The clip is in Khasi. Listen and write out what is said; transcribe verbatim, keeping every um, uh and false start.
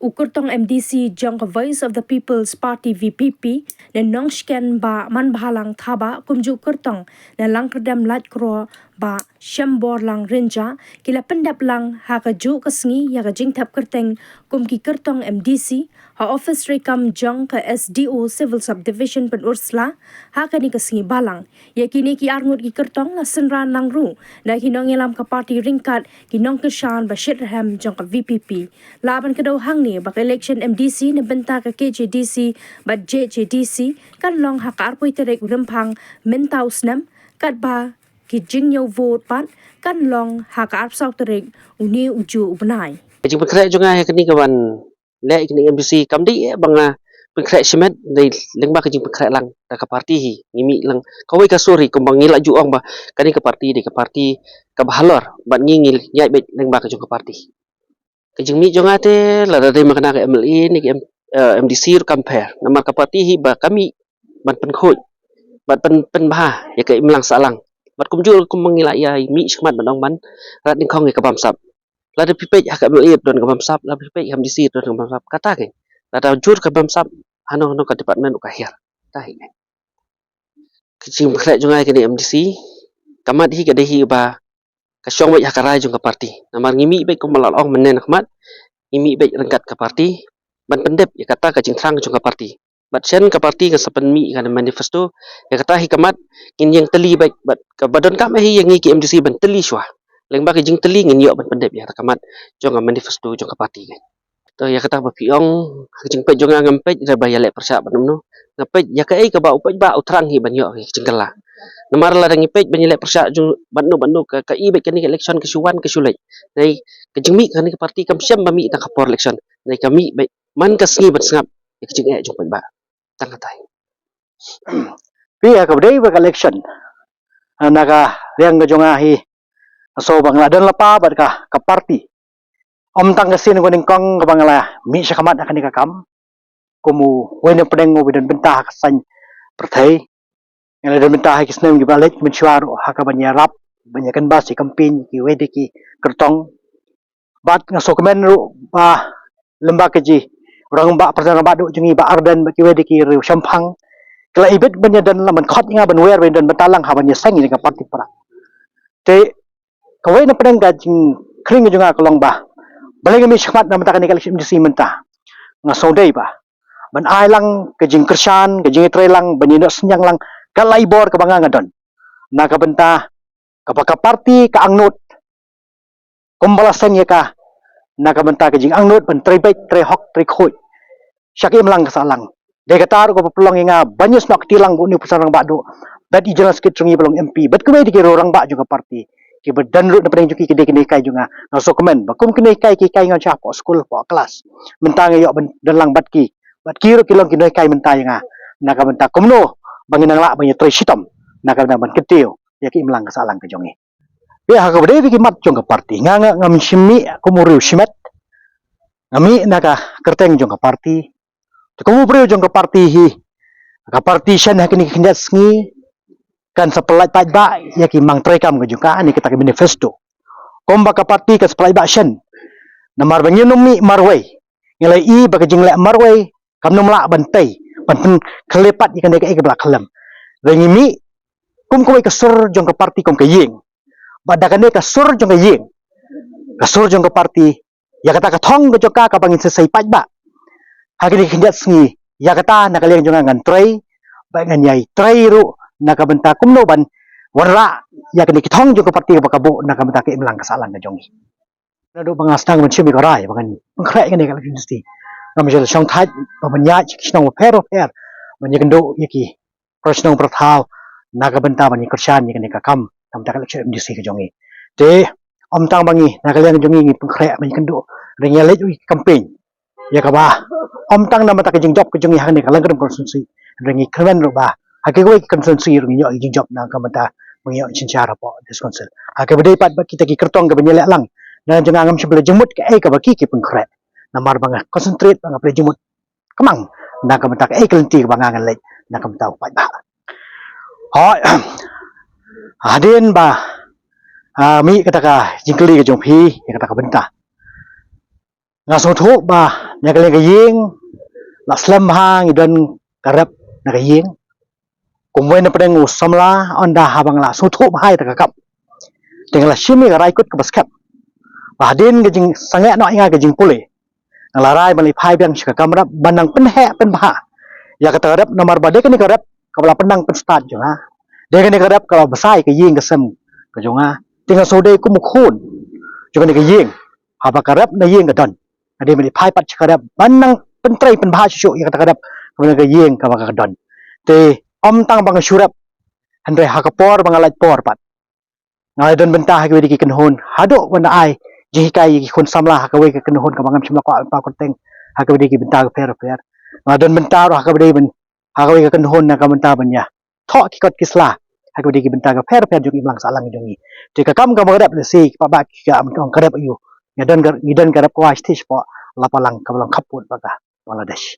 U kyrtong M D C jong ka Voice of the People's Party V P P na Nongshken Bah Manbhalang Thabah, kumjuh kyrtong na Langkyrdem Laitkroh Bah Shemborlang Rynjah, ki la pyndep lang ha kajuh ka sngi ïa ka jingthep kyrteng kum ki kyrtong M D C ha ophis treikam jong ka S D O Civil Subdivision Pynursla ha kane ka sngi Balang. Ïa kine ki arngut ki kyrtong la synran lang ruh da ki nongïalam ka party ryngkat ki nongkyrshan ba shitrhem jong ka V P P. Lah ban kdew hangne ba ka election M D C na bynta ka K J D C bad J J D C kan long ha ka arphew tarik Rymphang mynta u snem, katba ki jingñiew vote pat kan long ha ka arphew saw tarik une u juh u bnai. Ka jingpynkhreh jong nga ha kane ka ban leh ïa kane M D C kam dei eh ba nga pynkhreh shimet, dei lyngba ka jingpynkhreh lang da ka party hi. Ngi mih lang kawei ka sur hi kumba ngi la ju ong ba kane ka party dei ka party kaba halor bad ngi ngi ïaid beit lyngba ka jong ka party. Ka jingmih jong nga te lada dei ma kane ka M L A ne ka M-, eh, M D C ruh kam pher. Namar ka party hi ba ka mih ban pynkhuid, ban pyn-, pynbha ïa ka imlang sahlang. Bad kumjuh kumba ngi la ïa mih shakhmat ban ong ban rat nyngkong ïa ka bamsap. Lada phi peit ha ka M L A don ka bamsap, lada phi peit ha ka M D C don ka bamsap. Kata keiñ. Lada jur ka bamsap, hano hano ka department ruh ka hiar. Kata hi. Ka jingpynkhreh jong nga ïa kane M D C, ka mat hi ka dei hi ba ka shong beit ha ka rai jong ka party. Namar ngi mih beit kumba la ong mynne na khmat, ngi mih beit ryngkat ka party ban pyndep ïa kata ka jingthrang jong ka party. Bad shen ka party kan sa pynmih ïa ka manifesto, ïa kata hi ka mat ngin ïeng tylli beit bad kaba donkam hi ïa ngi ki M D C ban tylli shuwa. Lyngba ka jingtylli ngin ïoh ban pyndep ïa kata ka mat jong ka manifesto jong ka party. To ïa kata ba phi ong, ha ka jingpeit jong nga ngam peit re ba ïaleh pyrshah bad kumno. Nga peit ïa kaei kaba u paidbah u thrang hi ban ïoh ka jingkylla. Namar lada ngi peit ban ïaleh pyrshah jong bad kumno bad kumno ka, ka i beit kane ka election ka shu wan ka shu leit. Nai ka jingmih kane ka party kam shym ba mih tang ha por election. Nai ka mih beit man ka sngi ban sngap ïa ka jingeh jong u paidbah. Tang katai. Phi ha kaba dei ba ka election, na ka liang ka jong nga hi, so ba nga la don lypa bad ka, ka party. Ym tang ka sien ka nyngkong kaba nga la mih shakhmat ha kane ka kam kum uwei na pdeng uba don bynta ha ka saiñ pyrthei. Nga la don bynta ha ki snem kiba la leit mynshuwa ruh ha kaban ïarap ban ïa canvass, ïa campaign kiwei de ki kyrtong. Bad nga sngewkmen ruh ba lem bad ka jong u rangbah, President rangbah duh jong ngi Bah Ardent bad kiwei de ki riew shemphang, ki la ibit ban ïa don lang, ban khot ïa nga ban wer ban don bynta lang ha ban ïa seng ïa ka party para. Te kawei na pdeng ka jingkhring ka jong nga ka long ba balei nga mih shakhmat na bynta kane ka election M D C mynta. Nga sngewdei ba ban ai lang ka jingkyrshan, ka jingïatreilang, ban ïa ïoh synñiang lang ka lai bor kaba nga nga don na ka bynta kaba ka party ka angnud, kumba la seng ïa ka na ka bynta ka jingangnud ban trei beit, trei hok, trei khuid sha ka imlang ka sahlang. Dei kata ruh kaba pynlong ïa nga ban ïa snoh kti lang bad une u President rangbah duh bad i General Secretary jong ngi ba long M P bad kiwei de ki riew rangbah jong ka party kiba don ruh na pdeng jong ki, ki dei ki nonghikai jong nga. Nga sngewkmen ba kum ki nonghikai ki hikai nga sha hapoh skul, hapoh klas. Mynta nga ïoh ban don lang bad ki, bad ki ruh ki long ki nonghikai mynta ïa nga na ka bynta kumno ba ngin nang lah ban ïa trei shitom na ka bynta ban kyntiew ïa ka imlang ka sahlang ka jong ngi. Phi ha kaba dei ba ki mat jong ka party, nga nga ngam shym mih kum u riew shimet. Nga mih na ka kyrteng jong ka party. Te kum u briew jong ka party hi, ka party shen ha kine ki khyndiat sngi kan sa pyllait paidbah ïa ki mang treikam ka jong ka, ne kata ka manifesto. Kumba ka party kan sa pyllait paidbah shen. Namar ba ngin ym mih marwei. Ngi la i ba ka jingleh marwei kam nym lah ban tei, ban pynkhlieh pat ïa kane kaei kaba la khlem. Hynrei ngi mih kum kawei ka sur jong ka party, kum ka ïing. Bad da kane ka sur jong ka ïing, ka sur jong ka party, ïa kata ka thong ka jong ka kaba ngin sa sei paidbah ha kine ki khyndiat sngi, ïa kata na ka liang jong nga ngan trei bad ngan ïai trei ruh na ka bynta kumno ban wanrah ïa kine ki thong jong ka party kaba ka buh na ka bynta ka imlang ka sahlang ka jong ngi. Naduh ba nga sdang ban shim ïa ka rai ba ngan pynkhreh ïa kane ka election M D C, ngam shym la shong thait ba ban ïaid sha ki shnong bapher bapher ban ïakynduh ïa ki para shnong para thaw na ka bynta ban ïakyrshan ïa kane ka kam na ka bynta ka election M D C ka jong ngi. Te ym tang ba ngi na ka liang jong ngi ngi pynkhreh ban ïakynduh, hynrei ngi ïaleit ruh ïa ki campaign ïa kaba ym tang na ka bynta ka jingjop ka jong ngi ha kane ka Langkyrdem constituency, hynrei ngi kyrmen ruh ba ha kiwei ki constituency ruh ngin ïoh ïa ka jingjop na ka bynta ba ngin ïoh synshar hapoh District Council. Ha kaba dei pat bad kita ki kyrtong kiba ngi leh lang, na jong nga ngam shym la jingmut kaei kaba ki ki pynkhreh. Namar ba nga concentrate, ba nga pynleit jingmut kmang na ka bynta kaei ka lynti kaba nga ngan leit na ka bynta u paidbah. Hooid. Hadien ba, ah, mih kata ka jingkylli ka jong phi ïa kata ka bynta, nga sngewthuh ba Na ka liang ka ïing, la slem bha ngi don ka rep na ka ïing. Kumwei na pdeng u samla, ynda haba nga la sngewthuh bha ïa kata ka kam, te nga la shim ïa ka rai kut kaba skhem ba hadien ka jingsangeh noh ïa nga ka jingpule, nga la rai ban leit phai biang sha ka kam rep ban nang pynheh pynbha ïa kata ka rep, namar ba dei kane ka rep kaba la pynnang pynstad jong nga. Dei kane ka rep kaba bsa ïa ka ïing ka sem ka jong nga. Te nga shu dei kum u khun jong kane ka ïing. Haba ka rep na ïing ka don, nga dei ban leit phai pat sha ka rep ban nang pyntrei pynbha shuh shuh ïa kata ka rep kaba na ka ïing kaba ka don. Te ym tang ba nga shu rep, hynrei ha ka por ba nga lait por pat, nga la don bynta ha kawei de ki kynhun, haduh ban da ai jinghikai ïa ki khun samla ha kawei ka kynhun kaba ngam shym la kwah ban pynpaw kyrteng, ha kawei de ki bynta bapher bapher. Nga la don bynta ruh ha kawei de ban, ha kawei ka kynhun na ka bynta ban ïa thoh ki kot ki sla ha kawei de ki bynta bapher bapher jong ka imlang sahlang jong ngi. Te ka kam kaba ka rep, lehse ki paidbah ki ong ka rep aïu, ngi don ka, ngi don ka rep kwai shithi shapoh Lapalang kaba long khappud bad ka Bangladesh.